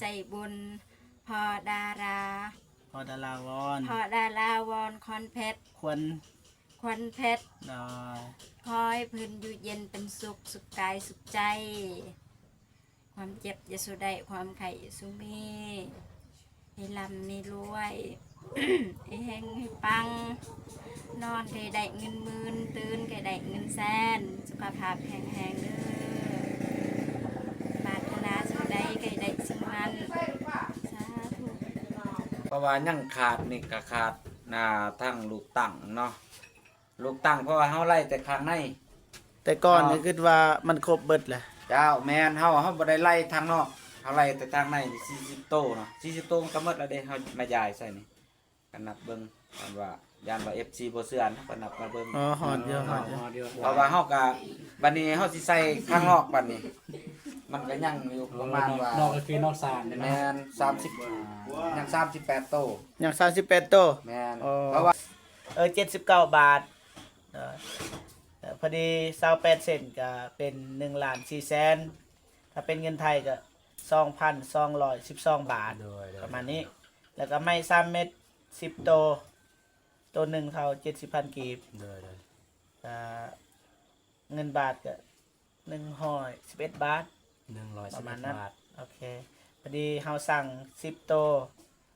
ໃຈບຸນ ພໍ່ດາລາ ພໍ່ດາລາວອນ ພໍ່ດາລາວອນ ຄອນເພັດ ຄວັນ ຄວັນເພັດ ໂດຍ ຂໍໃຫ້ເພິ່ນຢູ່ເຢັນເປັນສຸກ ສຸກກາຍສຸກໃຈ ຄວາມເຈັບຢ່າສູ່ໄດ້ ຄວາມໄຂ້ຢ່າສູ່ມີ ໃຫ້ລ່ຳໃຫ້ລວຍ ໃຫ້ເຮັງໃຫ້ປັງ ນອນກໍໃຫ້ໄດ້ເງິນໝື່ນ ຕື່ນກໍໃຫ້ໄດ້ເງິນແສນ ສຸຂະພາບແຂງແຮງເດີ ປາດຖະໜາສິ່ງໃດກໍໃຫ້ໄດ້ສິ່ງນັ້ນ ສາທຸ. ເພາະວ່າຍັງຂາດນີ້ກໍຂາດ ອ່າ ທາງລູກຕັ້ງເນາະ ລູກຕັ້ງ ເພາະວ່າເຮົາໄລ່ແຕ່ຂ້າງໃນ ແຕ່ກ່ອນນີ້ຄິດວ່າມັນຄົບເບິດແຫຼະ. ເຈົ້າ ແມ່ນ ເຮົາ ເຮົາບໍ່ໄດ້ໄລ່ທາງນອກ ເຮົາໄລ່ແຕ່ທາງໃນນີ້ສີ່ສິບໂຕເນາະ ສີ່ສິບໂຕມັນກໍໝົດແລ້ວເດ້ ເຮົາມາຢາຍໃສ່ນີ້ ກໍນັບເບິ່ງວ່າ ຢ້ານວ່າເອັຟຊີບໍ່ເຊື່ອ ເຮົາກໍນັບມາເບິ່ງ. ອໍ ຮອດຢູ່ ຮອດຢູ່ ຮອດຢູ່ ເພາະວ່າເຮົາກໍ ບັດນີ້ເຮົາຊິໃສ່ຂ້າງນອກ ບັດນີ້ມັນກໍຍັງຢູ່ປະມານວ່າ ນອກກໍຄືນອກສາມເນາະ ແມ່ນ ສາມສິບ ຍັງສາມສິບແປດໂຕ ຍັງສາມສິບແປດໂຕ ແມ່ນ ອໍ ເພາະວ່າ ເອີ ເຈັດສິບເກົ້າບາດ ເອີ ເອີ ພໍດີຊາວແປດເຊັນ ກໍເປັນໜຶ່ງລ້ານສີ່ແສນ ຖ້າເປັນເງິນໄທກໍສອງພັນສອງຮ້ອຍສິບສອງບາດ ໂດຍ ໂດຍ ປະມານນີ້ ແລ້ວກໍໄມ້ສາມເມັດສິບໂຕ ໂຕໜຶ່ງເທົ່າເຈັດສິບພັນກີບ ໂດຍ ໂດຍ ກໍເງິນບາດກໍ ໜຶ່ງຮ້ອຍສິບເອັດບາດ ໜຶ່ງຮ້ອຍສິບເອັດບາດ ປະມານນັ້ນ ໂອເຄ ພໍດີເຮົາສັ່ງສິບໂຕ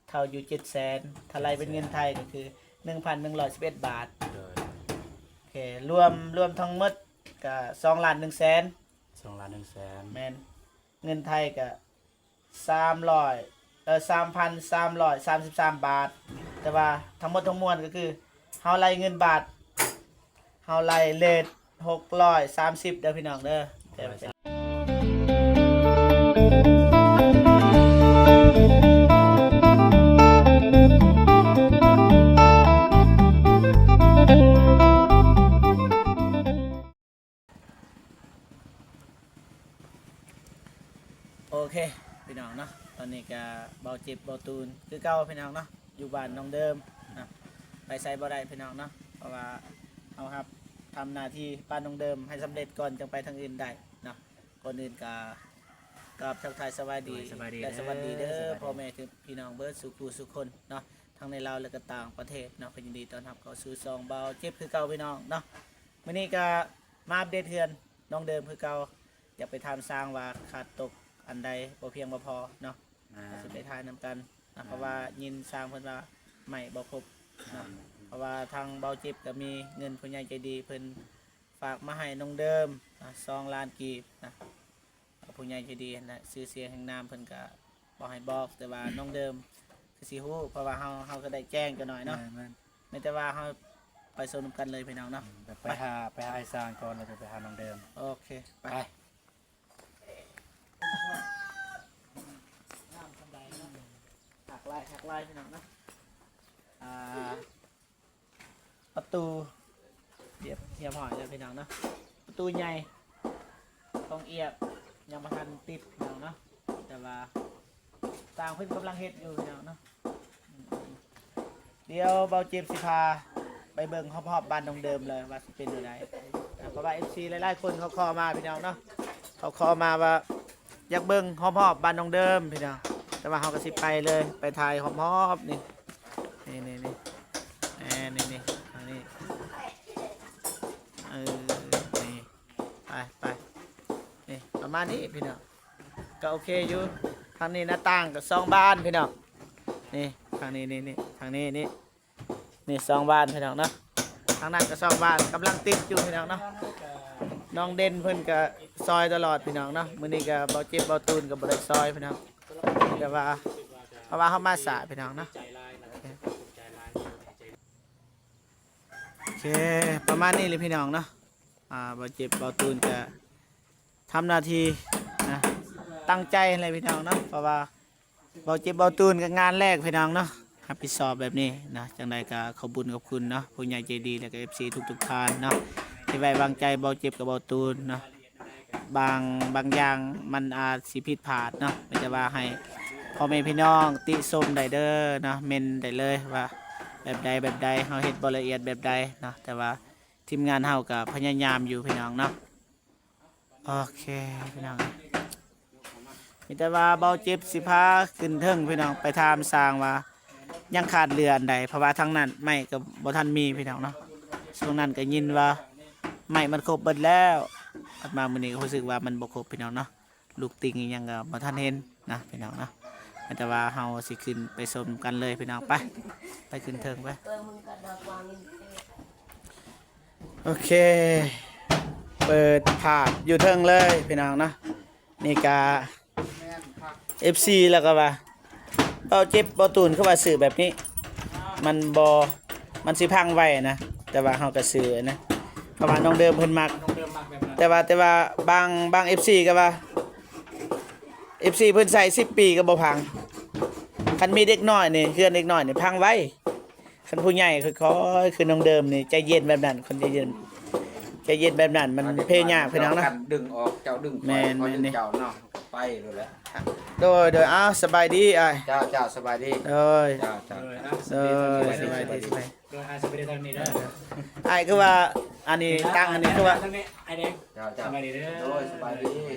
ເທົ່າຢູ່ເຈັດແສນ ຖ້າໄລ່ເປັນເງິນໄທກໍຄືໜຶ່ງພັນໜຶ່ງຮ້ອຍສິບເອັດບາດ ໂດຍ ໂອເຄ ລວມ ລວມທັງໝົດກໍສອງລ້ານໜຶ່ງແສນ ສອງລ້ານໜຶ່ງແສນ ແມ່ນ ເງິນໄທກໍ ສາມຮ້ອຍ ເອີ ສາມພັນສາມຮ້ອຍສາມສິບສາມບາດ ແຕ່ວ່າທັງໝົດທັງມວນກໍຄືເຮົາໄລ່ເງິນບາດ ເຮົາໄລ່ເລດຫົກຮ້ອຍສາມສິບເດີພີ່ນ້ອງເດີ. ໂອເຄພີ່ນ້ອງເນາະ ຕອນນີ້ກະເບົາເຈັບເບົາຕູນຄືເກົ່າພີ່ນ້ອງເນາະ ຢູ່ບ້ານນ້ອງເດີມເນາະ ໄປໃສບໍ່ໄດ້ພີ່ນ້ອງເນາະ ເພາະວ່າເຮົາຮັບທຳໜ້າທີ່ບ້ານນ້ອງເດີມໃຫ້ສຳເລັດກ່ອນ ຈັ່ງໄປທາງອື່ນໄດ້ເນາະ. ກ່ອນອື່ນກະກາບທັກທາຍສະບາຍດີ ໂດຍ ສະບາຍດີ ແລະ ເດີ ສະຫວັດດີເດີ ສະບາຍດີ ພໍ່ແມ່ພີ່ນ້ອງເບິດສູ່ຄູ່ສູ່ຄົນເນາະ ທັງໃນລາວ ແລະ ກະຕ່າງປະເທດເນາະ ກໍຍິນດີຕ້ອນຮັບເຂົ້າສູ່ຊ່ອງເບົາເຈັບຄືເກົ່າພີ່ນ້ອງເນາະ. ມື້ນີ້ກະມາອັບເດດເຮືອນ ນ້ອງເດີມຄືເກົ່າ ຢາກໄປຖາມຊ່າງວ່າຂາດຕົກອັນໃດບໍ່ພຽງບໍ່ພໍເນາະ ແມ່ນ ກໍຊິໄປຖ່າຍນຳກັນນະ ແມ່ນ ເພາະວ່າຍິນຊ່າງເພິ່ນວ່າໄມ້ບໍ່ຄົບເນາະ ແມ່ນ ເພາະວ່າທາງເບົາເຈັບກໍມີເງິນຜູ້ໃຫຍ່ໃຈດີເພິ່ນຝາກມາໃຫ້ນ້ອງເດີມນະ ສອງລ້ານກີບນະ ຜູ້ໃຫຍ່ໃຈດີຫັ້ນແຫຼະ ຊື່ສຽງແຫ່ງນາມເພິ່ນກໍບໍ່ໃຫ້ບອກ ແຕ່ວ່ານ້ອງເດີມຄືຊິຮູ້ ເພາະວ່າເຮົາ ເຮົາກໍໄດ້ແຈ້ງຈັກໜ້ອຍເນາະ ແມ່ນໆ ມີແຕ່ວ່າເຮົາໄປຊົມນຳກັນເລີຍພີ່ນ້ອງເນາະ ອືມ ໄປ ໄປຫາ ໄປຫາອ້າຍຊ່າງກ່ອນ ແລ້ວຈະໄປຫານ້ອງເດີມ ໂອເຄ ໄປ ໄປ ຄັກຫຼາຍ ຄັກຫຼາຍພີ່ນ້ອງເນາະ ອ່າ ປະຕູຮຽບ ຮຽບຮ້ອຍແລ້ວພີ່ນ້ອງເນາະ ປະຕູໃຫຍ່ ຂອງອຽບ ຍັງບໍ່ທັນຕິດພີ່ນ້ອງເນາະ ແຕ່ວ່າຊ່າງເພິ່ນກຳລັງເຮັດຢູ່ພີ່ນ້ອງເນາະ. ດຽວເບົາເຈັບຊິພາໄປເບິ່ງຮອບໆບ້ານນ້ອງເດີມເລີຍວ່າຊິເປັນແນວໃດ ເພາະວ່າເອັຟຊີຫຼາຍໆຄົນເຂົາຂໍມາພີ່ນ້ອງເນາະ ເຂົາຂໍມາວ່າຢາກເບິ່ງຮອບໆບ້ານນ້ອງເດີມພີ່ນ້ອງ ແຕ່ວ່າເຮົາກໍຊິໄປເລີຍ ໄປຖ່າຍຮອບໆນີ້ ນີ້ໆໆ ນີ້ໆ ນີ້ ເອີ ນີ້ ໄປ ໄປ ນີ້ ປະມານນີ້ພີ່ນ້ອງ ກໍໂອເຄຢູ່ ທາງນີ້ໜ້າຕ່າງກໍສອງບານພີ່ນ້ອງ ນີ້ ທາງນີ້ ນີ້ ນີ້ ທາງນີ້ ນີ້ ນີ້ສອງບານພີ່ນ້ອງເນາະ ທາງນັ້ນກໍສອງບານ ກຳລັງຕິດຢູ່ພີ່ນ້ອງເນາະ ນ້ອງເດັ່ນເພິ່ນກໍຊ່ອຍຕະຫຼອດພີ່ນ້ອງເນາະ ມື້ນີ້ກໍເບົາເຈັບເບົາຕູນກໍບໍ່ໄດ້ຊ່ອຍພີ່ນ້ອງ ແຕ່ວ່າ ເພາະວ່າເຮົາມາສາຍພີ່ນ້ອງເນາະ ໂອເຄ ປະມານນີ້ແຫຼະພີ່ນ້ອງເນາະ ອ່າ ເບົາເຈັບເບົາຕູນກະທຳໜ້າທີ່ນະ ຕັ້ງໃຈຫັ້ນແຫຼະພີ່ນ້ອງເນາະ ເພາະວ່າເບົາເຈັບເບົາຕູນກະງານແລກພີ່ນ້ອງເນາະ ຮັບຜິດຊອບແບບນີ້ນະ ຈັ່ງໃດກະຂອບບຸນຂອບຄຸນເນາະ ຜູ້ໃຫຍ່ໃຈດີ ແລະກະເອັຟຊີທຸກໆທ່ານເນາະ ທີ່ໄວ້ວາງໃຈເບົາເຈັບກັບເບົາຕູນເນາະ. ບາງ ບາງຢ່າງມັນອາດຊິຜິດພາດເນາະ ມີແຕ່ວ່າໃຫ້ພໍ່ແມ່ພີ່ນ້ອງຕິຊົມໄດ້ເດີເນາະ ເມັນໄດ້ເລີຍວ່າແບບໃດແບບໃດ ເຮົາເຮັດບໍ່ລະອຽດແບບໃດເນາະ ແຕ່ວ່າທີມງານເຮົາກໍພະຍາຍາມຢູ່ພີ່ນ້ອງເນາະ ໂອເຄພີ່ນ້ອງ. ມີແຕ່ວ່າເບົາເຈັບຊິພາຂຶ້ນເທິງພີ່ນ້ອງ ໄປຖາມຊ່າງວ່າຍັງຂາດເຫຼືອອັນໃດ ເພາະວ່າທາງນັ້ນໄມ້ກໍບໍ່ທັນມີພີ່ນ້ອງເນາະ. ຊ່ວງນັ້ນກໍຍິນວ່າໄມ້ມັນຄົບເບິດແລ້ວ ມາມື້ນີ້ກໍຮູ້ສຶກວ່າມັນບໍ່ຄົບພີ່ນ້ອງເນາະ. ລູກຕິ່ງອີ່ຫຍັງກໍບໍ່ທັນເຫັນນະພີ່ນ້ອງເນາະ ແຕ່ວ່າເຮົາຊິຂຶ້ນໄປຊົມກັນເລີຍພີ່ນ້ອງ. ໄປ ໄປຂຶ້ນເທິງໄປ. ໂອເຄ ເປີດພາບຢູ່ເທິງເລີຍພີ່ນ້ອງເນາະ. ນີ້ກະເອັຟຊີ ແລ້ວກໍວ່າ ເບົາເຈັບ ເບົາຕູນ ຄືວ່າຊື້ແບບນີ້ ມັນບໍ່ ມັນຊິພັງໄວນະ ແຕ່ວ່າເຮົາກໍຊື້ນະ ເພາະວ່ານ້ອງເດີມເພິ່ນມັກ. ນ້ອງເດີມມັກແບບນັ້ນ ແຕ່ວ່າ ແຕ່ວ່າບາງ ບາງເອັຟຊີກໍວ່າ ເອັຟຊີ ເພິ່ນໃຊ້ສິບປີກໍບໍ່ພັງ. ຄັນມີເດັກນ້ອຍນີ້ ເຮືອນເດັກນ້ອຍນີ້ພັງໄວ. ຄັນຜູ້ໃຫຍ່ຄ່ອຍໆ ຄືນ້ອງເດີມນີ້ໃຈເຢັນແບບນັ້ນ ຄົນໃຈເຢັນ ໃຈເຢັນແບບນັ້ນ ມັນເພຍາກພີ່ນ້ອງເນາະ. ເຈົ້າກັນດຶງອອກ ເຈົ້າດຶງຂ້ອຍ ຂ້ອຍດຶງເຈົ້າເນາະ ໄປໂລດແຫຼະ. ໂດຍ ໂດຍ ອ້າວ ສະບາຍດີອ້າຍ. ເຈົ້າ ເຈົ້າ ສະບາຍດີ. ໂດຍ ເຈົ້າ ເຈົ້າ ໂດຍ ສະບາຍດີ ສະບາຍດີ. ໂດຍ ອ້າຍ ສະບາຍດີ ໂດຍ ອ້າຍ ສະບາຍດີ. ຕາງນີ້ເດີ ອ້າຍ ຄືວ່າ ອັນນີ້ ຕາງອັນນີ້ຄືວ່າ ຕາງນີ້ອ້າຍແດງ. ເຈົ້າ ເຈົ້າ ສະບາຍດີເດີ. ໂດຍ ສະບາຍດີ.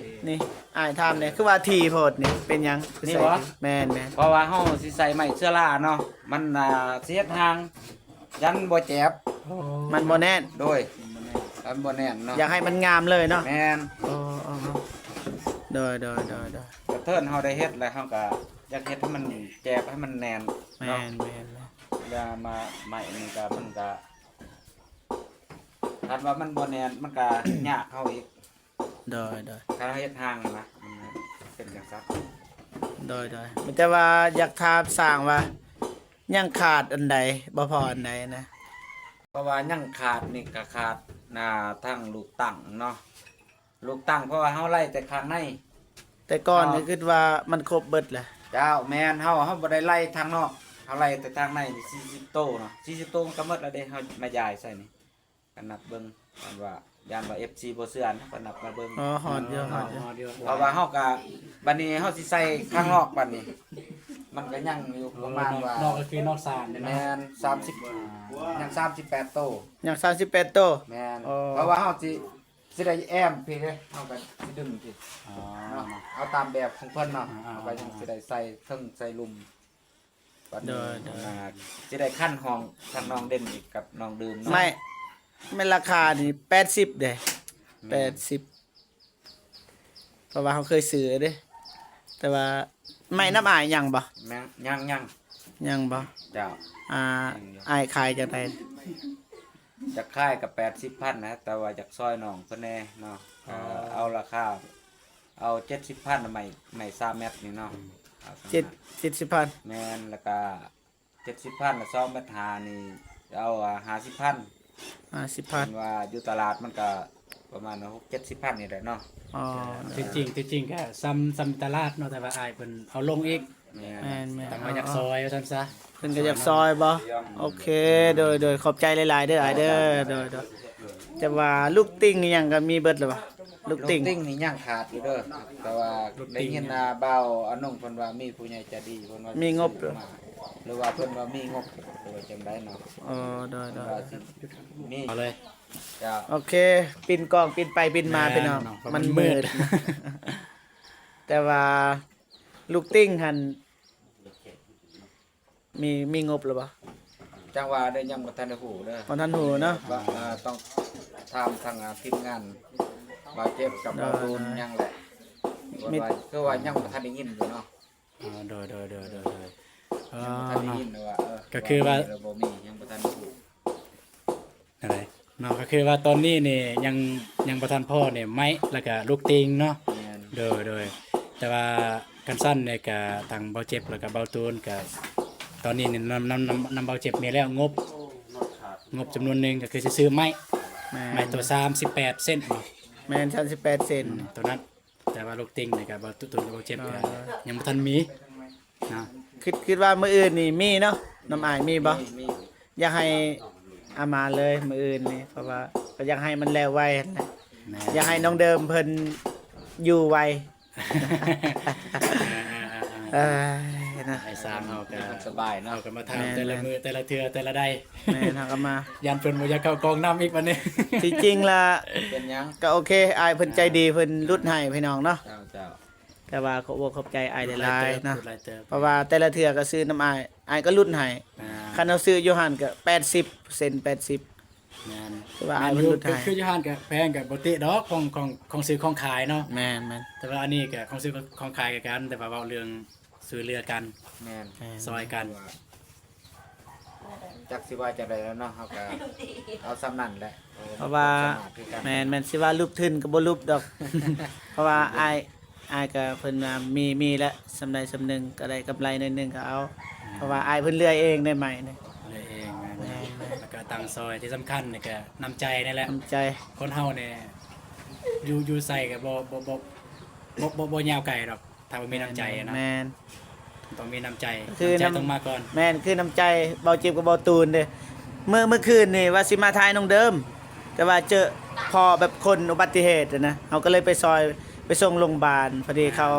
ນີ້ ອ້າຍຖາມແດ່ ຄືວ່າຖີ່ໂພດນີ້ ເປັນຫຍັງ? ນີ້ຫວາ? ແມ່ນໆ. ເພາະວ່າເຮົາຊິໃສ່ໄມ້ເຊື້ອລາເນາະ ມັນ ອ່າ ຊິເຮັດຮ່າງ ຢັນບໍ່ແຈບ. ໂອ້ ມັນບໍ່ແໜ້ນ. ໂດຍ ມັນບໍ່ແໜ້ນເນາະ ຢາກໃຫ້ມັນງາມເລີຍເນາະ. ແມ່ນ. ໂອ້ ໂອ້ ໂດຍ ໂດຍ ໂດຍ ໂດຍ. ກະເທີນເຮົາໄດ້ເຮັດແລ້ວ ເຮົາກະຢາກເຮັດໃຫ້ມັນແຈບ ໃຫ້ມັນແໜ້ນເນາະ. ແມ່ນ ແມ່ນ ແມ່ນ. ຢ່າມາ ໄມ້ນີ້ກະ ມັນກະ ຄັນວ່າມັນບໍ່ແໜ້ນ ມັນກະຍາກເຮົາອີກ. ໂດຍ ໂດຍ. ຄັນເຮົາເຮັດຮ່າງນະ ມັນເປັນຈັ່ງຊັ້ນ. ໂດຍ ໂດຍ. ມີແຕ່ວ່າຢາກຖາມຊ່າງວ່າ ຍັງຂາດອັນໃດ ບໍ່ພໍອັນໃດນະ? ເພາະວ່າຍັງຂາດນີ້ກະຂາດ ອ່າ ທັງລູກຕັ້ງເນາະ ລູກຕັ້ງ ເພາະວ່າເຮົາໄລ່ແຕ່ຂ້າງໃນ. ແຕ່ກ່ອນນີ້ຄິດວ່າມັນຄົບເບິດແຫຼະ. ເຈົ້າ ແມ່ນ. ເຮົາ ເຮົາບໍ່ໄດ້ໄລ່ທາງນອກ ເຮົາໄລ່ແຕ່ທາງໃນນີ້ ສີ່ສິບໂຕເນາະ ສີ່ສິບໂຕມັນກະໝົດແລ້ວເດ້ ເຮົາມາຢາຍໃສ່ນີ້. ກໍນັບເບິ່ງ ຄັນວ່າຢ້ານວ່າເອັຟຊີບໍ່ເຊື່ອນະ ກໍນັບມາເບິ່ງ. ອໍ ຮອດຢູ່ ຮອດຢູ່ ຮອດຢູ່. ເພາະວ່າເຮົາກໍ ບັດນີ້ເຮົາຊິໃສ່ຂ້າງນອກ ບັດນີ້ມັນກໍຍັງຢູ່ປະມານວ່າ ນອກກໍຄືນອກສາມເນາະ. ແມ່ນ ສາມສິບ ຍັງສາມສິບແປດໂຕ. ຍັງສາມສິບແປດໂຕ. ແມ່ນ. ອໍ ເພາະວ່າເຮົາຊິ ຊິໄດ້ແອ້ມພີ້ເດ້ ເຮົາກໍຊິດຶງພີ້. ອໍ ເນາະ ເອົາຕາມແບບຂອງເພິ່ນເນາະ. ອ່າໆ ເຮົາກໍຍັງຊິໄດ້ໃສ່ເທິງໃສ່ລຸ່ມ. ໂດຍ ໂດຍ. ຊິໄດ້ຂັ້ນຫ້ອງທັງນ້ອງເດັ່ນອີກກັບນ້ອງດື່ມເນາະ. ແມ່ນ ແມ່ນລາຄານີ້ແປດສິບເດ້. ແມ່ນ ແປດສິບ ເພາະວ່າເຮົາເຄີຍຊື້ເດ້ ແຕ່ວ່າໄມ້ນຳອ້າຍຍັງບໍ່? ຍັງ ຍັງ ຍັງ ຍັງບໍ່? ເຈົ້າ. ອ່າ ຍັງຢູ່. ອ້າຍຂາຍຈັ່ງໃດ? ຈະຂາຍກໍແປດສິບພັນນະ ແຕ່ວ່າຢາກຊ່ອຍນ້ອງເພິ່ນແດ່ເນາະ. ອໍ ເອົາລາຄາ ເອົາເຈັດສິບພັນ ໄມ້ ໄມ້ສາມແມັດນີ້ເນາະ. ເຈັດ ເຈັດສິບພັນ. ແມ່ນ. ແລ້ວກະເຈັດສິບພັນ ລະສອງແມັດຫ້ານີ້ ເອົາຫ້າສິບພັນ. ຫ້າສິບພັນ ເຫັນວ່າຢູ່ຕະຫຼາດມັນກະປະມານຫົກເຈັດສິບພັນນີ້ແຫຼະເນາະ. ອໍ ທີ່ຈິງ ທີ່ຈິງກະສ່ຳ ສ່ຳຕະຫຼາດເນາະ ແຕ່ວ່າອ້າຍເພິ່ນເອົາລົງອີກ. ແມ່ນ ແມ່ນໆ. ແຕ່ວ່າຢາກຊ່ອຍວ່າຊັ້ນຊະ. ເພິ່ນກໍຢາກຊ່ອຍບໍ່? ໂອເຄ ໂດຍ ໂດຍ ຂອບໃຈຫຼາຍໆເດີອ້າຍເດີ. ໂດຍ ໂດຍ. ແຕ່ວ່າລູກຕິ່ງອີ່ຫຍັງກໍມີເບິດແລ້ວບໍ່? ລູກຕິ່ງ ລູກຕິ່ງນີ້ຍັງຂາດຢູ່ເດີ ແຕ່ວ່າໄດ້ຍິນ ອ່າ ບ່າວອານົງເພິ່ນວ່າມີຜູ້ໃຫຍ່ໃຈດີ ເພິ່ນວ່າມີງົບ ຊິຊື້ມາ ຫຼືວ່າເພິ່ນວ່າມີງົບ ຫຼືວ່າຈັ່ງໃດເນາະ. ອໍ ໂດຍ ໂດຍ. ເພິ່ນວ່າຊິມີ ເອົາເລີຍ. ເຈົ້າ. ໂອເຄ ປິ່ນກ້ອງປິ່ນໄປປິ່ນມາ ແມ່ນ ພີ່ນ້ອງ ເນາະ ເພາະມັນ ມັນມືດ ມືດ ແຕ່ວ່າລູກຕິ່ງຫັ້ນ ມີ ມີງົບແລ້ວບໍ່? ຈັ່ງວ່າເດີ ຍັງບໍ່ທັນໄດ້ຮູ້ເດີ. ບໍ່ທັນຮູ້ເນາະ. ຕ້ອງ ອ່າ ຕ້ອງຖາມທາງ ອ່າ ທີມງານບ່າວເຈັບກັບ ໂດຍ ບ່າວຕູນ ຍັງແຫຼະ. ມີ ຄືວ່າຍັງບໍ່ທັນໄດ້ຍິນຢູ່ເນາະ. ອໍ ໂດຍ ໂດຍ ໂດຍ ໂດຍ ໂດຍ. ຍັງບໍ່ທັນໄດ້ຍິນວ່າ ເອີ ກໍຄືວ່າ ວ່າມີຫຼືບໍ່ມີ ຍັງບໍ່ທັນໄດ້ຮູ້. ນັ້ນແຫຼະເນາະ ກໍຄືວ່າຕອນນີ້ນີ້ຍັງ ຍັງບໍ່ທັນພໍ້ນີ້ໄມ້ ແລ້ວກະລູກຕິ່ງເນາະ. ແມ່ນ. ໂດຍ ໂດຍ. ແຕ່ວ່າຄັນຊັ້ນນີ້ກະທາງບ່າວເຈັບ ແລ້ວກະບ່າວຕູນກະ ຕອນນີ້ນີ້ນຳ ນຳ ນຳ ນຳບ່າວເຈັບມີແລ້ວງົບ ງົບຈຳນວນໜຶ່ງ ກໍຄືຊິຊື້ໄມ້ ແມ່ນ ໄມ້ຕົວສາມສິບແປດເຊັນເນາະ. ແມ່ນ ສາມສິບແປດເຊັນ ອືມ ຕົວນັ້ນ. ແຕ່ວ່າລູກຕິ່ງນີ້ກໍບໍ່ ຕູນກັບບ່າວເຈັບ ໂດຍ ກໍຍັງບໍ່ທັນມີເນາະ. ຄິດ ຄິດວ່າມື້ອື່ນນີ້ມີເນາະ ນ້ຳອ້າຍມີບໍ່? ມີ ມີ. ຢາກໃຫ້ເອົາມາເລີຍມື້ອື່ນນີ້ ເພາະວ່າກໍຢາກໃຫ້ມັນແລ້ວໄວຫັ້ນແຫຼະ. ແມ່ນ. ຢາກໃຫ້ນ້ອງເດີມເພິ່ນຢູ່ໄວ. ເອີ ເອີ ເອີ ເອີ ເນາະ ໄອ້ຊ່າງເຮົາກໍສະບາຍເນາະ ເຮົາກໍມາຖາມ ແມ່ນ ແຕ່ລະມື້ ແມ່ນ ແຕ່ລະເທື່ອ ແຕ່ລະໃດ. ແມ່ນ ເຮົາກໍມາ ຢ້ານເພິ່ນບໍ່ຢາກເຂົ້າກອງນ້ຳອີກບັດນີ້. ທີ່ຈິງລະ ເປັນຫຍັງ? ກໍໂອເຄ ອ້າຍເພິ່ນໃຈດີ ອ່າ ເພິ່ນຫຼຸດໃຫ້ພີ່ນ້ອງເນາະ. ເຈົ້າ ເຈົ້າ. ກະວ່າຂອບອົກຂອບໃຈອ້າຍຫຼາຍໆເນາະ ເພາະວ່າແຕ່ລະເທື່ອກະຊື້ນຳອ້າຍ ອ້າຍກະຫຼຸດໃຫ້. ຄັນເຮົາຊື້ຢູ່ຫັ້ນກະແປດສິບເປີເຊັນ ແປດສິບ ແມ່ນ ຄືວ່າອ້າຍເພິ່ນຫຼຸດໃຫ້ ຄືຢູ່ຮ້ານກະແພງ ກະບໍ່ຕິດອກ ຂອງ ຂອງ ຂອງຊື້ຂອງຂາຍເນາະ. ແມ່ນໆ ແຕ່ວ່າອັນນີ້ກະຂອງຊື້ຂອງຂາຍຄືກັນ ແຕ່ວ່າເວົ້າເລື່ອງຊ່ວຍເຫຼືອກັນ ແມ່ນ ຊ່ອຍກັນ. ຈັກຊິວ່າຈັ່ງໃດແລ້ວເນາະ ເຮົາກະເອົາສ່ຳນັ້ນແຫຼະ ເພາະວ່າ ແມ່ນໆ ຊິວ່າຫຼຸບທຶນກະບໍ່ຫຼຸບດອກ ເພາະວ່າອ້າຍ ອ້າຍກະເພິ່ນວ່າມີ ມີແຫຼະ ສ່ຳໃດສ່ຳໜຶ່ງກະໄດ້ກຳໄລໜ້ອຍໜຶ່ງກະເອົາ ເພາະວ່າອ້າຍເພິ່ນເລື່ອຍເອງໄດ້ໄມ້ນີ້ ເລື່ອຍເອງ. ແມ່ນໆ ແລ້ວກະຕັ້ງຊ່ອຍ ທີ່ສຳຄັນນີ້ກະນ້ຳໃຈນີ້ແຫຼະ ນ້ຳໃຈ ຄົນເຮົານີ້ຢູ່ ຢູ່ໃສກະບໍ່ ບໍ່ ບໍ່ ບໍ່ ບໍ່ຍາວໄກດອກ ຖ້າບໍ່ມີນ້ຳໃຈນະ. ແມ່ນ ຕ້ອງມີນ້ຳໃຈ ຄືນ້ຳໃຈຕ້ອງມາກ່ອນ. ແມ່ນ ຄືນ້ຳໃຈ ເບົາຈິບກັບເບົາຕູນເດ້ ມື້ ມື້ຄືນນີ້ວ່າຊິມາຖ່າຍນ້ອງເດີມ ແຕ່ວ່າເຈີພໍ້ແບບຄົນອຸບັດຕິເຫດນະ ເຮົາກະເລີຍໄປຊ່ອຍ ໄປສົ່ງໂຮງບານ ພໍດີເຂົາ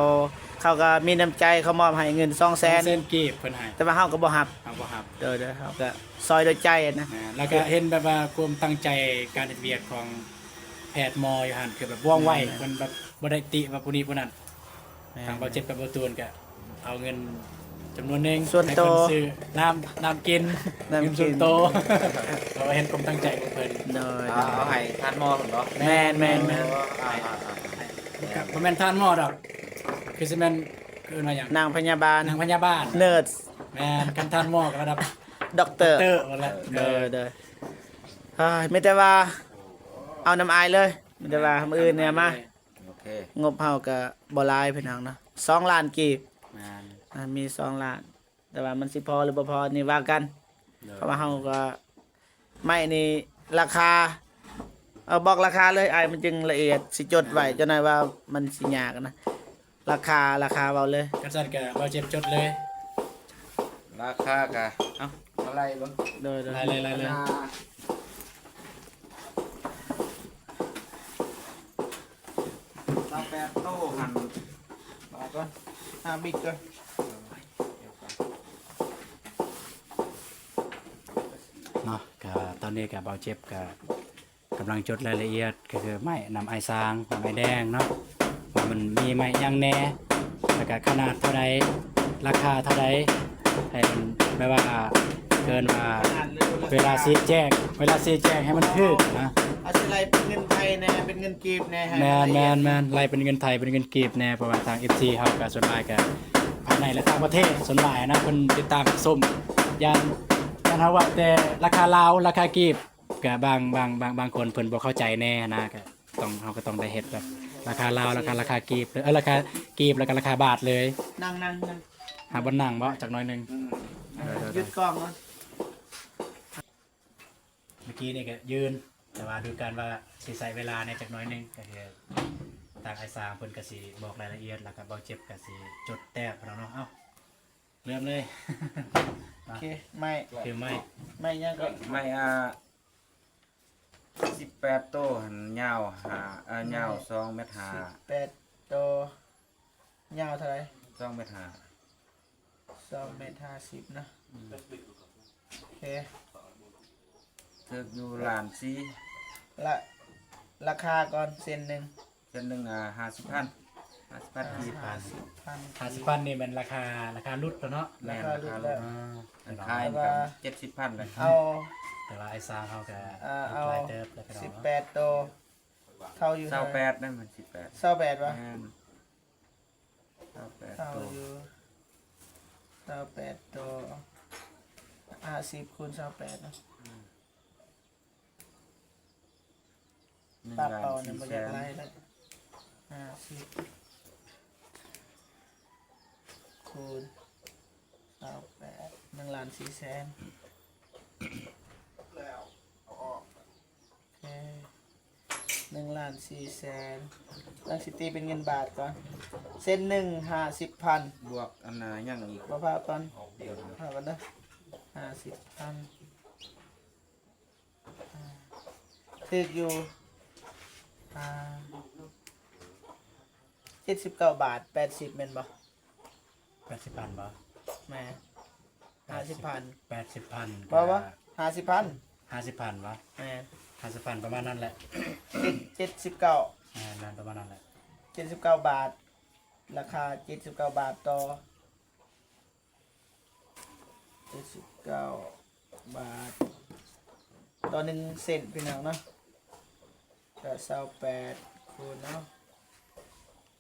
ເຂົາກະມີນ້ຳໃຈ ເຂົາມອບໃຫ້ເງິນສອງແສນ ສອງແສນກີບເພິ່ນໃຫ້ ແຕ່ວ່າເຮົາກະບໍ່ຮັບ ເຮົາບໍ່ຮັບ. ໂດຍໆ ເຮົາກະຊ່ອຍດ້ວຍໃຈນະ ແມ່ນ ແລ້ວກະເຫັນແບບວ່າຄວາມຕັ້ງໃຈການເຮັດວຽກຂອງແພດໝໍຢູ່ຫັ້ນ ຄືແບບວ່ອງໄວ ແມ່ນໆ ເພິ່ນແບບບໍ່ໄດ້ຕິວ່າຜູ້ນີ້ຜູ້ນັ້ນ. ແມ່ນ ທາງເບົາຈິບກັບເບົາຕູນກະເອົາເງິນຈຳນວນໜຶ່ງ ສ່ວນໂຕ ໃຫ້ເພິ່ນຊື້ນ້ຳ ນ້ຳກິນ ນ້ຳກິນ ເງິນສ່ວນໂຕ ເພາະວ່າເຫັນຄວາມຕັ້ງໃຈຂອງເພິ່ນ. ໂດຍ ເອົາ ເອົາໃຫ້ທ່ານໝໍເພິ່ນບໍ? ແມ່ນໆໆ ກະບໍ່ແມ່ນທ່ານໝໍດອກ ຄືຊິແມ່ນ ເອີ້ນວ່າຫຍັງ ນາງພະຍາບານ ນາງພະຍາບານ ເນີດ ແມ່ນ ຄັນທ່ານໝໍກະລະດັບດັອກເຕີ ດັອກເຕີພຸ້ນແຫຼະ. ໂດຍໆ ເອີຍ ມີແຕ່ວ່າເອົານຳອ້າຍເລີຍ ມີແຕ່ວ່າມື້ອື່ນນີ້ມາ ໂອເຄ ງົບເຮົາກະບໍ່ຫຼາຍພີ່ນ້ອງເນາະ ສອງລ້ານກີບ. ແມ່ນ ອ່າ ມີສອງລ້ານ ແຕ່ວ່າມັນຊິພໍຫຼືບໍ່ພໍນີ້ວ່າກັນ. ໂດຍ ເພາະວ່າເຮົາກະ ໄມ້ນີ້ລາຄາ ເອົາ ບອກລາຄາເລີຍອ້າຍ ມັນຈຶ່ງລະອຽດ ຊິຈົດໄວ້ ເອີ ຈັກໜ້ອຍວ່າມັນຊິຍາກນະ ລາຄາ ລາຄາເວົ້າເລີຍ. ຄັນຊັ້ນກະເບົາຈິບຈົດເລີຍ ລາຄາກະ ເອົາ ມາໄລ່ເບິ່ງ. ໂດຍໆ ໄລ່ເລີຍ ໄລ່ເລີຍ. ຊາວແປດໂຕຫັ້ນ ບາດກ່ອນ ຫາບິດກ່ອນເນາະ. ກະຕອນນີ້ກະເບົາຈິບກະກຳລັງຈົດລາຍລະອຽດ ກະຄືໄມ້ນຳອ້າຍຊ້າງ ນຳອ້າຍແດງເນາະ ວ່າມັນມີໄມ້ຫຍັງແດ່ ແລ້ວກະຂະໜາດເທົ່າໃດ ລາຄາເທົ່າໃດ ໃຫ້ມັນແບບວ່າ ເອີ້ນວ່າ ເວລາຊີ້ແຈງ ເວລາຊີ້ແຈງໃຫ້ມັນຖືກນະ. ອາດຊິໄລ່ເປັນເງິນໄທແດ່ ເປັນເງິນກີບແດ່ ໃຫ້ມັນລະອຽດ. ແມ່ນໆໆ ໄລ່ເປັນເງິນໄທ ເປັນເງິນກີບແດ່ ເພາະວ່າທາງເອັຟຊີເຮົາກະສ່ວນຫຼາຍກະພາຍໃນ ແລະ ຕ່າງປະເທດ ສ່ວນຫຼາຍນະ ເພິ່ນຕິດຕາມຊົມ ຢ້ານ ຢ້ານເຮົາເວົ້າແຕ່ລາຄາລາວ ລາຄາກີບ ກະບາງ ບາງ ບາງ ບາງຄົນເພິ່ນບໍ່ເຂົ້າໃຈແດ່ຫັ້ນນະ ກະຕ້ອງ ເຮົາກະຕ້ອງໄດ້ເຮັດແບບລາຄາລາວ ລາຄາ ລາຄາກີບ ເອີ ລາຄາກີບ ແລ້ວກະລາຄາບາດເລີຍ. ນັ່ງ ນັ່ງ ນັ່ງ ຫາບ່ອນນັ່ງບໍ ຈັກໜ້ອຍໜຶ່ງ. ອືມ ເອີ ຢຸດກ້ອງກ່ອນ. ເມື່ອກີ້ນີ້ກະຢືນ ແຕ່ວ່າໂດຍການວ່າຊິໃຊ້ເວລາແດ່ຈັກໜ້ອຍໜຶ່ງ ກະຄືທາງອ້າຍຊ້າງເພິ່ນກະຊິບອກລາຍລະອຽດ ແລ້ວກະເບົາຈິບກະຊິຈົດແຕ້ມເນາະ. ເອົາ ເລີ່ມເລີຍ. ໂອເຄ ໄມ້ ຄືໄມ້ ໄມ້ຫຍັງເກາະ? ໄມ້ ອ່າ ສິບແປດໂຕຫັ້ນ ຍາວຫ້າ ເອີ ຍາວສອງແມັດຫ້າ. ສິບແປດໂຕ ຍາວເທົ່າໃດ? ສອງແມັດຫ້າ. ສອງແມັດຫ້າສິບເນາະ. ອືມ ໂອເຄ ຖືກຢູ່ລ້ານສີ່. ລະ ລາຄາກ່ອນ ເສັ້ນໜຶ່ງ ເສັ້ນໜຶ່ງ ອ່າ ຫ້າສິບພັນ ຫ້າສິບພັນກີບ. ຫ້າສິບພັນ ຫ້າສິບພັນນີ້ແມ່ນລາຄາ ລາຄາຫຼຸດແລ້ວເນາະ? ແມ່ນ ລາຄາຫຼຸດແລ້ວ. ອ່າ ອັນຂາຍນີ້ກະເຈັດສິບພັນແລ້ວ. ເອົາ ແຕ່ວ່າອ້າຍຊ້າງເຮົາກະ ອ່າ ເອົາຫຼາຍເຕີບແລ້ວ ພີ່ນ້ອງເນາະ. ສິບແປດໂຕ ເທົ່າຢູ່ ຊາວແປດນັ້ນມັນ ສິບແປດ ຊາວແປດຫວາ? ແມ່ນ ຊາວແປດ ເທົ່າ ໂຕ ຢູ່ ຊາວແປດໂຕ ຫ້າສິບຄູນຊາວແປດເນາະ. ອືມ ປາເປົ່ານີ້ບໍ່ຢາກໄລ່ແລ້ວ ຫ້າສິບຄູນຊາວແປດ ໜຶ່ງລ້ານສີ່ແສນ. ແລ້ວເອົາອອກ ໂອເຄ ໜຶ່ງລ້ານສີ່ແສນ ຕ້ອງຊິຕີເປັນເງິນບາດກ່ອນ. ເສັ້ນໜຶ່ງ ຫ້າສິບພັນ ບວກອັນນ່າຫຍັງອີກ ບໍ່ພາກັນ ດຽວ ພາກັນເດີ ຫ້າສິບພັນ ອ່າ ຖືກຢູ່ ອ່າ ເຈັດສິບເກົ້າບາດ ແປດສິບແມ່ນບໍ່? ແປດສິບພັນບໍ່? ແມ່ນ ຫ້າສິບພັນ ແປດສິບພັນ ບໍ່ ບໍ່ ກະ ຫ້າສິບພັນ ຫ້າສິບພັນບໍ່? ແມ່ນ ຫ້າສິບພັນ ປະມານນັ້ນແຫຼະ ເຈັດ ເຈັດສິບເກົ້າ ແມ່ນໆ ປະມານນັ້ນແຫຼະ ເຈັດສິບເກົ້າບາດ. ລາຄາເຈັດສິບເກົ້າບາດຕໍ່ ເຈັດສິບເກົ້າບາດຕໍ່ໜຶ່ງເຊັນ ພີ່ນ້ອງເນາະ. ກະຊາວແປດຄູນເນາະ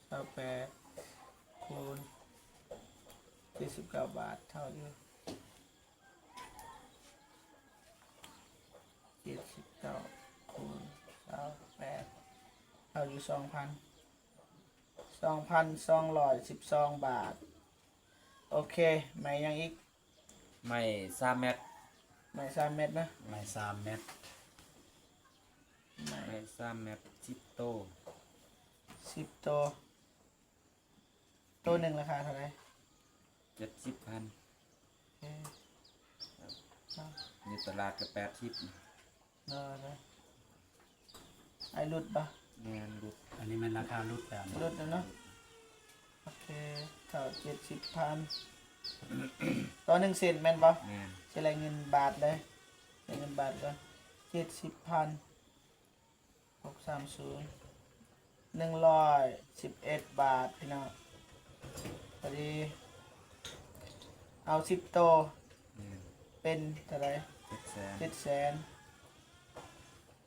ຊາວແປດຄູນເຈັດສິບເກົ້າບາດ ເທົ່າຢູ່ເຈັດສິບເກົ້າຄູນຊາວແປດ ເທົ່າຢູ່ສອງພັນ ສອງພັນສອງຮ້ອຍສິບສອງບາດ. ໂອເຄ ໄມ້ຫຍັງອີກ? ໄມ້ສາມແມັດ ໄມ້ສາມແມັດນະ ໄມ້ສາມແມັດ ໄມ້ ໄມ້ສາມແມັດ ສິບໂຕ ສິບໂຕ ໂຕໜຶ່ງລາຄາເທົ່າໃດ? ເຈັດສິບພັນ ເອີ ຢູ່ຕະຫຼາດກະແປດສິບ. ເອີ ໄອ້ຫຼຸດບໍ່? ແມ່ນຫຼຸດ ອັນນີ້ແມ່ນລາຄາຫຼຸດແລ້ວ ຫຼຸດແລ້ວເນາະ. ໂອເຄ ເທົ່າເຈັດສິບພັນຕໍ່ໜຶ່ງເຊັນແມ່ນບໍ່? ແມ່ນ ຊິໄລ່ເງິນບາດເລີຍ ໄລ່ເງິນບາດກ່ອນ ເຈັດສິບພັນ ຫົກສາມສູນ ໜຶ່ງຮ້ອຍສິບເອັດບາດ ພີ່ນ້ອງ. ພໍດີເອົາສິບໂຕ ແມ່ນ ເປັນເທົ່າໃດ? ເຈັດແສນ ເຈັດແສນ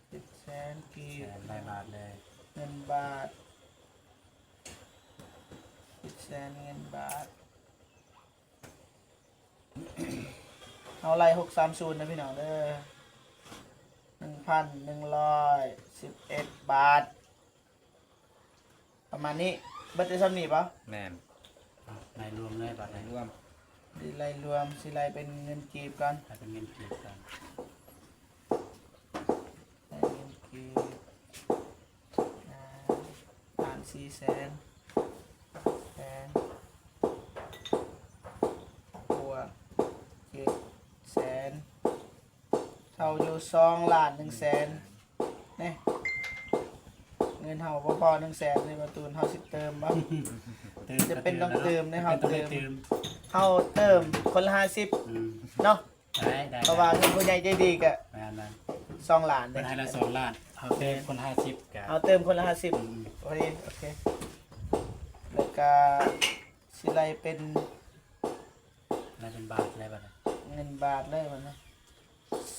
ເຈັດແສນກີບ ແສນໄດ້ບາດເລີຍ ເງິນບາດ ເຈັດແສນເງິນບາດ. ເຮົາໄລ່ຫົກສາມສູນນະພີ່ນ້ອງເດີ ໜຶ່ງພັນໜຶ່ງຮ້ອຍສິບເອັດບາດ ປະມານນີ້. ເບິດແຕ່ສ່ຳນີ້ບໍ່? ແມ່ນ ໄລ່ລວມເລີຍບາດນີ້ ລວມ ຊິໄລ່ລວມ ຊິໄລ່ເປັນເງິນກີບກ່ອນ ໃຫ້ເປັນເງິນກີບກ່ອນ ໃຫ້ເງິນກີບ ອ່າ ລ້ານສີ່ແສນ ແສນ ບວກເຈັດແສນ ເທົ່າຢູ່ສອງລ້ານໜຶ່ງແສນ ນີ້ ເງິນເຮົາບໍ່ພໍໜຶ່ງແສນນີ້ ບ່າວຕູນ ເຮົາຊິເຕີມບໍ່? ເຕີມ ຈຳເປັນຕ້ອງເຕີມເດ້ ເຮົາເຕີມ ເຮົາເຕີມຄົນລະຫ້າສິບ ອືມ ເນາະ ໄດ້ ໄດ້ ເພາະວ່າເງິນຜູ້ໃຫຍ່ໃຈດີກະ ແມ່ນໆ ສອງລ້ານເດ້ ເພິ່ນໃຫ້ລະສອງລ້ານ ເຮົາເຕີມຄົນລະຫ້າສິບກະ ເຮົາເຕີມຄົນລະຫ້າສິບ ອືມ ພໍດີ ໂອເຄ ແລ້ວກະຊິໄລ່ເປັນ ໄລ່ເປັນບາດເລີຍບາດນີ້ ເງິນບາດເລີຍບາດນີ້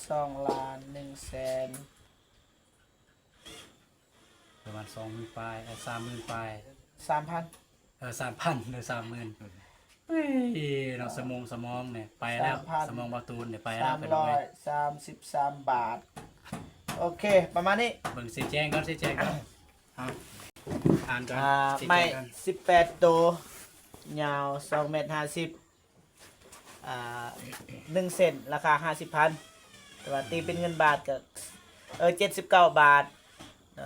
ສອງລ້ານໜຶ່ງແສນ ປະມານສອງໝື່ນປາຍ ເອີ ສາມໝື່ນປາຍ ສາມພັນ ເອີ ສາມພັນ ຫຼື ສາມໝື່ນ ເອີຍ ເນາະ ສະໝອງ ສະໝອງນີ້ໄປແລ້ວ ສາມພັນ ສະໝອງບ່າວຕູນນີ້ໄປແລ້ວ ສາມຮ້ອຍສາມສິບສາມບາດ. ໂອເຄ ປະມານນີ້ ເບິ່ງຊີ້ແຈງກ່ອນ ຊີ້ແຈງກ່ອນ ເອົາ ອ່ານກ່ອນ ອ່າ ຊີ້ແຈງກ່ອນ ໄມ້ສິບແປດໂຕ ຍາວສອງແມັດຫ້າສິບ ອ່າ ໜຶ່ງເຊັນ ລາຄາຫ້າສິບພັນ ແຕ່ວ່າຕີເປັນເງິນບາດກະ ເອີ ເຈັດສິບເກົ້າບາດ ເອີ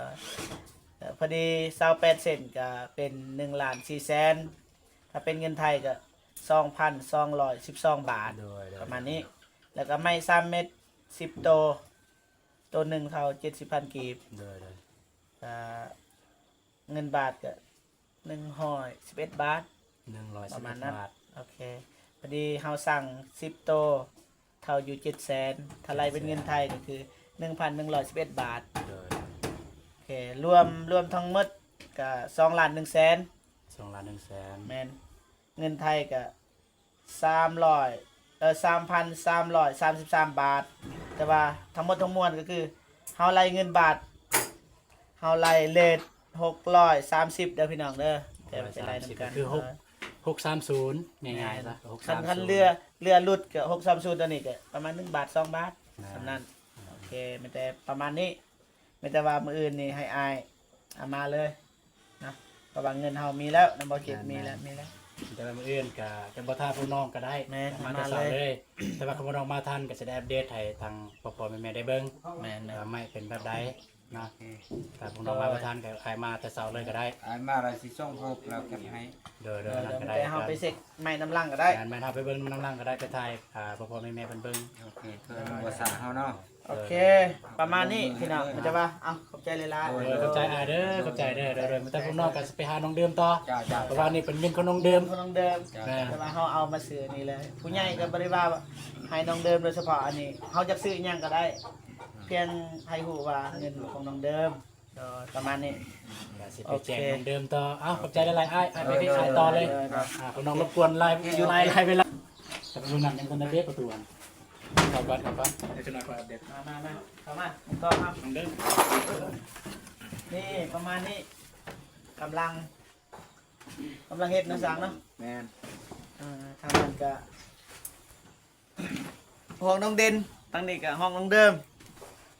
ເອີ ພໍດີຊາວແປດເຊັນກະເປັນໜຶ່ງລ້ານສີ່ແສນ ຖ້າເປັນເງິນໄທກະສອງພັນສອງຮ້ອຍສິບສອງບາດ ໂດຍ ໂດຍ ປະມານນີ້ ແລ້ວກະໄມ້ສາມແມັດສິບໂຕ ໂຕໜຶ່ງເທົ່າເຈັດສິບພັນກີບ ໂດຍ ໂດຍ ກະເງິນບາດກະ ໜຶ່ງຮ້ອຍສິບເອັດບາດ ໜຶ່ງຮ້ອຍສິບເອັດບາດ ປະມານນັ້ນ ໂອເຄ ພໍດີເຮົາສັ່ງສິບໂຕ ເທົ່າຢູ່ເຈັດແສນ ຖ້າໄລ່ເປັນເງິນໄທກະຄືໜຶ່ງພັນໜຶ່ງຮ້ອຍສິບເອັດບາດ ໂດຍ ໂອເຄ ລວມ ລວມທັງໝົດກະສອງລ້ານໜຶ່ງແສນ ສອງລ້ານໜຶ່ງແສນ ແມ່ນ ເງິນໄທກະ ສາມຮ້ອຍ ເອີ ສາມພັນສາມຮ້ອຍສາມສິບສາມບາດ ແຕ່ວ່າທັງໝົດທັງມວນກະຄືເຮົາໄລ່ເງິນບາດ ເຮົາໄລ່ເລດຫົກຮ້ອຍສາມສິບເດີພີ່ນ້ອງເດີ ແຕ່ໄປໄລ່ນຳກັນ ຄືຫົກ ຫົກສາມສູນ ງ່າຍໆຊະ ຫົກສາມສູນ ຄັນເຫຼືອ ເຫຼືອຫຼຸດກະຫົກສາມສູນ ຕອນນີ້ກະປະມານໜຶ່ງບາດສອງບາດ ແມ່ນ ສ່ຳນັ້ນ ໂອເຄ ມີແຕ່ປະມານນີ້ ມີແຕ່ວ່າມື້ອື່ນນີ້ໃຫ້ອ້າຍເອົາມາເລີຍ ເນາະ ເພາະວ່າເງິນເຮົາມີແລ້ວນຳ ບໍ່ເຈັບ ມີແລ້ວ ມີແລ້ວ ແຕ່ວ່າມື້ອື່ນກະຈະບໍ່ຖ້າພວກນ້ອງກະໄດ້ ແມ່ນ ມາແຕ່ເຊົ້າເລີຍ ແຕ່ວ່າຄັນພວກນ້ອງມາທັນກະຊິໄດ້ອັບເດດໃຫ້ທາງພໍ່ໆແມ່ໆໄດ້ເບິ່ງ ແມ່ນໆ ວ່າໄມ້ເປັນແບບໃດເນາະ ໂອເຄ ຖ້າພວກນ້ອງມາບໍ່ທັນກະອ້າຍມາແຕ່ເຊົ້າເລີຍກະໄດ້ ອ້າຍມາແລ້ວຊິສົ່ງຮູບແລ້ວກັນໃຫ້ ໂດຍໆ ແລ້ວກະໄດ້ ແຕ່ເຮົາໄປເຊັກໄມ້ນຳຫຼັງກະໄດ້ ແມ່ນໆ ເຮົາໄປເບິ່ງນຳຫຼັງກະໄດ້ ໄປຖ່າຍ ອ່າ ພໍ່ໆແມ່ໆເພິ່ນເບິ່ງ ໂອເຄ ເພື່ອບໍ່ສາເຮົາເນາະ ໂອເຄ ປະມານນີ້ພີ່ນ້ອງ ມີແຕ່ວ່າ ເອົາ ຂອບໃຈຫຼາຍໆ ໂດຍ ຂອບໃຈອ້າຍເດີ ຂອບໃຈເດີ ໂດຍໆ ມີແຕ່ພວກນ້ອງກະຊິໄປຫານ້ອງເດີມຕໍ່ ເຈົ້າໆ ເພາະວ່ານີ້ເປັນເງິນຂອງນ້ອງເດີມ ເປັນຂອງນ້ອງເດີມ ແມ່ນ ແຕ່ວ່າເຮົາເອົາມາຊື້ນີ້ເລີຍ ຜູ້ໃຫຍ່ກະບໍ່ໄດ້ວ່າໃຫ້ນ້ອງເດີມໂດຍສະເພາະ ອັນນີ້ເຮົາຢາກຊື້ອີ່ຫຍັງກະໄດ້ ພຽງໃຫ້ຮູ້ວ່າເງິນຂອງນ້ອງເດີມ ກໍປະມານນີ້ ກໍຊິໄປແຈ້ງເດີມຕໍ່. ເອົ້າ ຂອບໃຈຫຼາຍໆ ອ້າຍ. ອ້າຍໄປທີ່ອ້າຍຕໍ່ເລີຍ. ໂດຍ ໂດຍ ອ່າ ຂໍນ້ອງລົບກວນຫຼາຍ ຢູ່ຫຼາຍ ຫຼາຍເວລາ. ແຕ່ປະຕູນັ້ນຍັງບໍ່ໄດ້ເດ້ ປະຕູອັນ ເຂົ້າກ່ອນ ເຂົ້າກ່ອນ ເດີ ຈັກໜ້ອຍຄ່ອຍອັບເດດ. ມາ ມາ ມາ ເຂົ້າມາ ຕ້ອງເດີ. ນີ້ປະມານນີ້ ກຳລັງ ກຳລັງເຮັດເນາະ ຊ່າງເນາະ. ແມ່ນ. ອ່າ ທາງນັ້ນກະຫ້ອງນ້ອງເດັ່ນ ທາງນີ້ກະຫ້ອງນ້ອງເດີມ.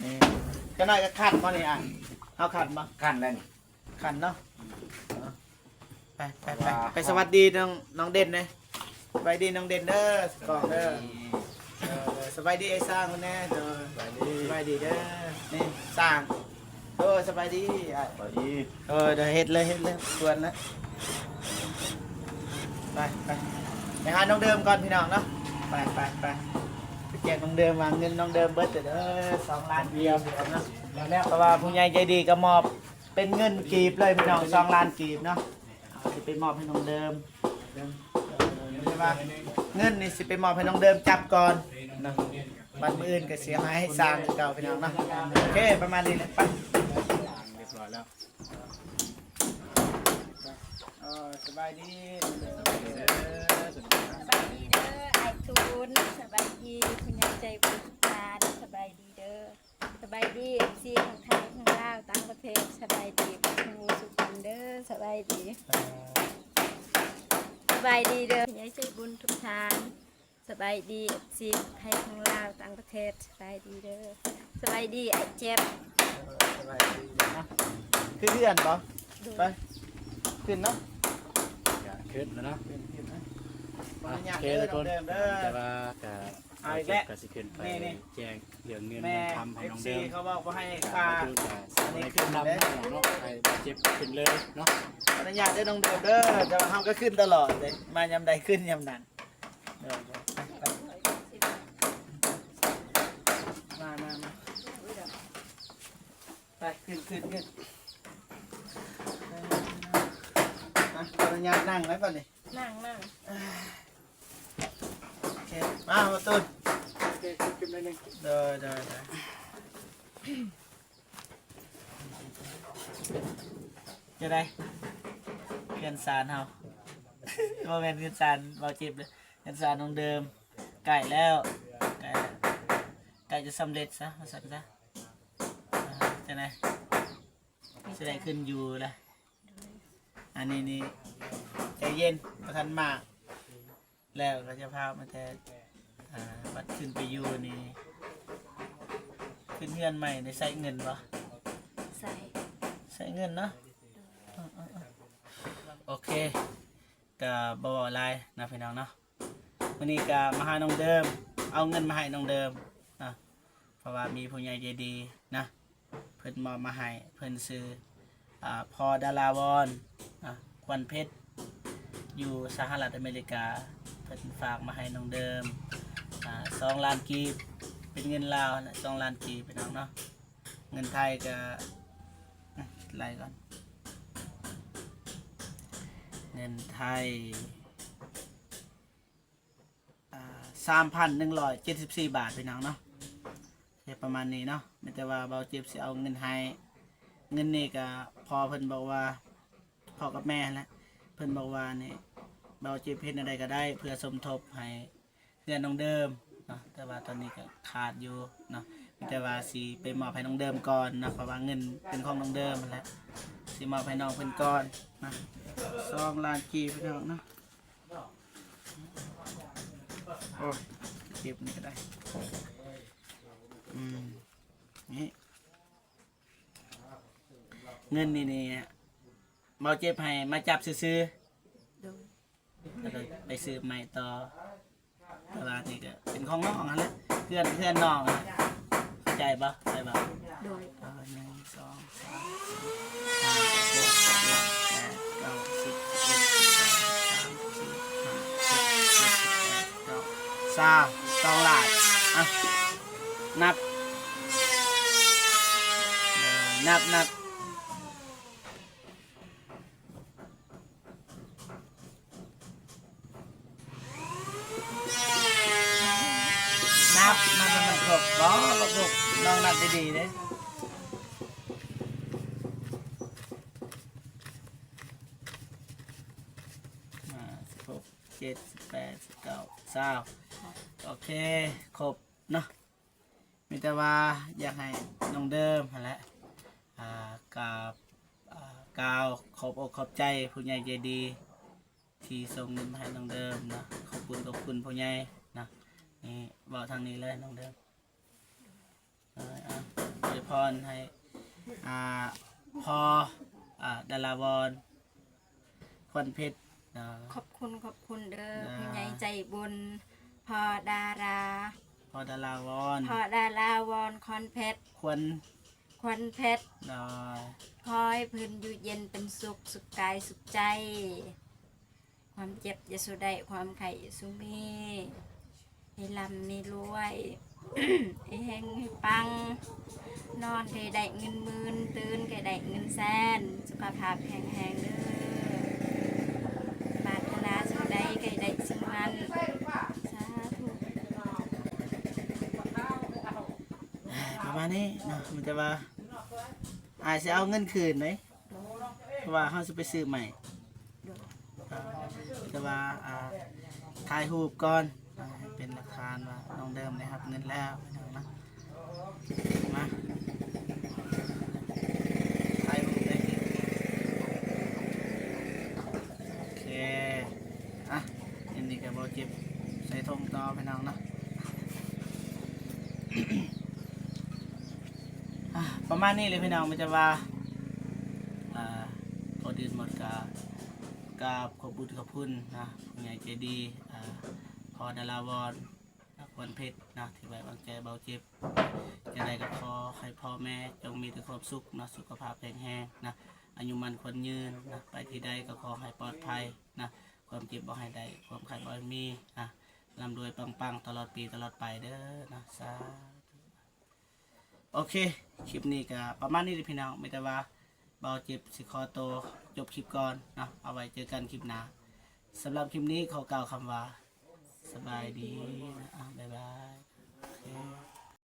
ນີ້ ຈັກໜ້ອຍກະຂັ້ນບໍ່ນີ້ ອ່ະ ເຮົາຂັ້ນບໍ່? ຂັ້ນແລ້ວນີ້ ຂັ້ນເນາະ. ເອີ ໄປ ໄປ ໄປ ໄປສະຫວັດດີນ້ອງ ນ້ອງເດັ່ນເດ້. ສະບາຍດີນ້ອງເດັ່ນເດີ ສະກອງເດີ. ເອີ ສະບາຍດີໄອ້ຊ້າງເພິ່ນແດ່. ເດີ ສະບາຍດີ ສະບາຍດີເດີ. ນີ້ຊ້າງ ເອີ ສະບາຍດີອ້າຍ. ສະບາຍດີ. ເອີ ເດີ ເຮັດເລີຍ ເຮັດເລີຍ ຄວນລະ. ໄປ ໄປ ໄປຫານ້ອງເດີມກ່ອນພີ່ນ້ອງເນາະ. ໄປ ໄປ ໄປ ໄປແຈ້ງນ້ອງເດີມວ່າເງິນນ້ອງເດີມເບິດເດີ ສອງລ້ານກີບເນາະ. ແລ້ວ ແລ້ວ ເພາະວ່າຜູ້ໃຫຍ່ໃຈດີກໍມອບ ເປັນເງິນກີບເລີຍພີ່ນ້ອງ ສອງລ້ານກີບເນາະ. ເຮົາຊິໄປມອບໃຫ້ນ້ອງເດີມ. ເອີ ແຕ່ວ່າເງິນນີ້ຊິໄປມອບໃຫ້ນ້ອງເດີມຈັບກ່ອນເນາະ. ບັດມື້ອື່ນກໍຊິເອົາໃຫ້ຊ້າງຄືເກົ່າພີ່ນ້ອງເນາະ. ໂອເຄ ປະມານນີ້ແຫຼະ. ໄປ ຮຽບຮ້ອຍແລ້ວ. ເອີ ສະບາຍດີ ສະບາຍດີເດີ ອ້າຍທູນ ສະບາຍດີຜູ້ໃຫຍ່ໃຈບຸນທຸກທ່ານ ສະບາຍດີເດີ. ສະບາຍດີເອັຟຊີທັງໄທທັງລາວຕ່າງປະເທດ ສະບາຍດີເບິດສູ່ຜູ້ສູ່ຄົນເດີ. ສະບາຍດີ ສະບາຍດີເດີ ຜູ້ໃຫຍ່ໃຈບຸນທຸກທ່ານ. ສະບາຍດີເອັຟຊີທັງໄທທັງລາວຕ່າງປະເທດ ສະບາຍດີເດີ. ສະບາຍດີອ້າຍເຈັບ. ເອີ ສະບາຍດີເນາະ. ຂຶ້ນເຮືອນບໍ່? ໂດຍ ໄປ ຂຶ້ນເນາະ. ກະຂຶ້ນແລ້ວເນາະ ຂຶ້ນ ຂຶ້ນນະ. ຂໍອະນຸຍາດເດີນ້ອງເດີມເດີ ແຕ່ວ່າກະ ເອົາອີກແລ້ວ ກະຊິຂຶ້ນໄປແຈ້ງເລື່ອງເງິນເລື່ອງຄຳໃຫ້ນ້ອງເດີມ. ເອັຟຊີເຂົາເວົ້າບໍ່ໃຫ້ຄ່າ ອັນນີ້ຂຶ້ນເລີຍເນາະ ໃຫ້ບາດເຈັບຂຶ້ນເລີຍເນາະ. ຂໍອະນຸຍາດເດີນ້ອງເດີມເດີ ແຕ່ວ່າເຮົາກໍຂຶ້ນຕະຫຼອດເດ້ ມາຍາມໃດຂຶ້ນຍາມນັ້ນ. ເດີ ມາ ມາ ມາ ໄປ ຂຶ້ນ ຂຶ້ນ ຂຶ້ນ. ມາ ຂໍອະນຸຍາດນັ່ງໄວ້ບັດນີ້ ນັ່ງ ນັ່ງ. ໂອເຄ ມາ ບໍ່ຕູນ. ໂອເຄ ຂຶ້ນໜ້ອຍໜຶ່ງ. ໂດຍ ໂດຍ ໂດຍ. ຈັ່ງໃດ ເຮືອນຊານເຮົາ ບໍ່ແມ່ນເຮືອນຊານເບົາຈິບເດີ ເຮືອນຊານນ້ອງເດີມ ໃກ້ແລ້ວ ໃກ້ແລ້ວ ໃກ້ຈະສຳເລັດຊະ ວ່າຊັ້ນຊະ. ອ່າ ຈັ່ງໃດ ຊິໄດ້ຂຶ້ນຢູ່ລະ. ອັນນີ້ນີ້ໃຈເຢັນ ບໍ່ທັນມາ ແລ້ວກໍຈະພາມາແຕ່ ອ່າ ບັດຂຶ້ນໄປຢູ່ນີ້ ຂຶ້ນເຮືອນໃໝ່ໄດ້ໃຊ້ເງິນບໍ່? ໃຊ້ ໃຊ້ເງິນເນາະ. ໂອເຄ ກໍບໍ່ເວົ້າຫຼາຍເນາະພີ່ນ້ອງເນາະ. ມື້ນີ້ກໍມາຫານ້ອງເດີມ ເອົາເງິນມາໃຫ້ນ້ອງເດີມເນາະ ເພາະວ່າມີຜູ້ໃຫຍ່ໃຈດີນະ ເພິ່ນມອບມາໃຫ້ ເພິ່ນຊື່ ອ່າ ພໍ່ດາລາວອນ ອ່າ ຄວັນເພັດ ຢູ່ສະຫະລັດອາເມລິກາ ເພິ່ນຝາກມາໃຫ້ນ້ອງເດີມ ອ່າ ສອງລ້ານກີບ ເປັນເງິນລາວຫັ້ນແຫຼະ ສອງລ້ານກີບ ພີ່ນ້ອງເນາະ. ເງິນໄທກໍ ອາ ໄລ່ກ່ອນ ເງິນໄທ ອ່າ ສາມພັນໜຶ່ງຮ້ອຍເຈັດສິບສີ່ບາດ ພີ່ນ້ອງເນາະ. ເຮັດປະມານນີ້ເນາະ ມີແຕ່ວ່າເບົາຈິບຊິເອົາເງິນໃຫ້ ເງິນນີ້ກະພໍ່ເພິ່ນບອກວ່າ ພໍ່ກັບແມ່ຫັ້ນແຫຼະ ເພິ່ນບອກວ່ານີ້ ເບົາຈິບເຮັດແນວໃດກໍໄດ້ເພື່ອສົມທົບໃຫ້ເຮືອນນ້ອງເດີມເນາະ ແຕ່ວ່າຕອນນີ້ກະຂາດຢູ່ເນາະ ມີແຕ່ວ່າຊິໄປມອບໃຫ້ນ້ອງເດີມກ່ອນເນາະ ເພາະວ່າເງິນເປັນຂອງນ້ອງເດີມຫັ້ນແຫຼະ ຊິມອບໃຫ້ນ້ອງເພິ່ນກ່ອນເນາະ ສອງລ້ານກີບ ພີ່ນ້ອງເນາະ. ໂອ້ຍ ເກັບນີ້ກໍໄດ້ ອືມ ນີ້ ເງິນນີ້ນີ້ ເບົາຈິບໃຫ້ມາຈັບຊື່ໆ ໂດຍ ແລ້ວກໍໄປຊື້ໃໝ່ຕໍ່ ແຕ່ວ່ານີ້ກໍເປັນຂອງນ້ອງຫັ້ນແຫຼະ ເຮືອນ ເຮືອນນ້ອງຫັ້ນແຫຼະ ເຂົ້າໃຈບໍ່? ເຂົ້າໃຈບໍ່? ໂດຍ ເອີ ໜຶ່ງ ສອງ ສາມ ສີ່ ຫ້າ ຫົກ ເຈັດ ແປດ ເກົ້າ ສິບ ສິບເອັດ ສິບສອງ ສິບສາມ ສິບສີ່ ສິບຫ້າ ສິບຫົກ ສິບເຈັດ ສິບແປດ ສິບເກົ້າ ຊາວ ສອງລ້ານ ອ່ະ ນັບ ນັບ ນັບ ນັບ ນັບໃຫ້ມັນຄົບ ບໍ່ ບໍ່ຄົບ ລອງນັບດີໆເດ້. ແປດ ສິບເກົ້າ ຊາວ ໂອເຄ ຄົບເນາະ. ມີແຕ່ວ່າຢາກໃຫ້ນ້ອງເດີມຫັ້ນແຫຼະ ອ່າ ກາບ ອ່າ ກ່າວຂອບອົກຂອບໃຈຜູ້ໃຫຍ່ໃຈດີ ທີ່ສົ່ງເງິນມາໃຫ້ນ້ອງເດີມເນາະ. ຂອບຄຸນ ຂອບຄຸນຜູ້ໃຫຍ່ເນາະ. ນີ້ເວົ້າທາງນີ້ເລີຍນ້ອງເດີມ. ເອີ ອາ ອວຍພອນໃຫ້ ອ່າ ພໍ່ ອ່າ ດາລາວອນ ຄວັນເພັດເນາະ. ຂອບຄຸນ ຂອບຄຸນເດີ ເອີ ຜູ້ໃຫຍ່ໃຈບຸນ ພໍ່ດາລາ ພໍ່ດາລາວອນ ພໍ່ດາລາວອນ ຄວັນເພັດ ຄວັນ ຄວັນເພັດ ໂດຍ ຂໍໃຫ້ເພິ່ນຢູ່ເຢັນເປັນສຸກ ສຸກກາຍສຸກໃຈ. ຄວາມເຈັບຢ່າສູ່ໄດ້ ຄວາມໄຂ້ຢ່າສູ່ມີ ໃຫ້ລ່ຳໃຫ້ລວຍ ໃຫ້ເຮັງໃຫ້ປັງ ນອນກໍໃຫ້ໄດ້ເງິນໝື່ນ ຕື່ນກໍໃຫ້ໄດ້ເງິນແສນ ສຸຂະພາບແຂງແຮງເດີ ປາດຖະໜາສິ່ງໃດກໍໃຫ້ໄດ້ສິ່ງນັ້ນ ສາທຸ. ປະມານນີ້ເນາະ ມີແຕ່ວ່າອ້າຍຊິເອົາເງິນຄືນເດ້ ເພາະວ່າເຮົາຊິໄປຊື້ໃໝ່ ແຕ່ວ່າ ອ່າ ຖ່າຍຮູບກ່ອນ ອ່າ ໃຫ້ເປັນຫຼັກຖານວ່ານ້ອງເດີມໄດ້ຮັບເງິນແລ້ວເນາະ. ມາ ຖ່າຍຮູບເດ້ ໂອເຄ ອ່ະ ອັນນີ້ກໍບໍ່ເຈັບໃສ່ຖົງຕໍ່ພີ່ນ້ອງເນາະ. ອ່າ ປະມານນີ້ແຫຼະພີ່ນ້ອງ ມີແຕ່ວ່າ ອ່າ ກ່ອນອື່ນໝົດກໍກາບຂອບບຸນຂອບຄຸນນະ ຜູ້ໃຫຍ່ໃຈດີ ອ່າ ພໍ່ດາລາວອນ ນະ ຄວັນເພັດນະ ທີ່ໄວ້ວາງໃຈເບົາເຈັບ. ຈັ່ງໃດກໍຂໍໃຫ້ພໍ່ແມ່ຈົ່ງມີແຕ່ຄວາມສຸກນະ ສຸຂະພາບແຂງແຮງນະ ອາຍຸໝັ້ນຂວັນຍືນນະ ໄປທີ່ໃດກໍຂໍໃຫ້ປອດໄພນະ ຄວາມເຈັບບໍ່ໃຫ້ໄດ້ ຄວາມໄຂ້ບໍ່ໃຫ້ມີນະ ລ່ຳລວຍປັງໆ ຕະຫຼອດປີຕະຫຼອດໄປເດີນະ ສາທຸ. ໂອເຄ ຄລິບນີ້ກໍປະມານນີ້ເດີພີ່ນ້ອງ ມີແຕ່ວ່າເບົາເຈັບຊິຂໍໂຕຈົບຄລິບກ່ອນເນາະ ເອົາໄວ້ເຈີກັນຄລິບໜ້າ. ສຳລັບຄລິບນີ້ຂໍກ່າວຄຳວ່າ ສະບາຍດີນະ ອ່າ ບາຍບາຍ ໂອເຄ.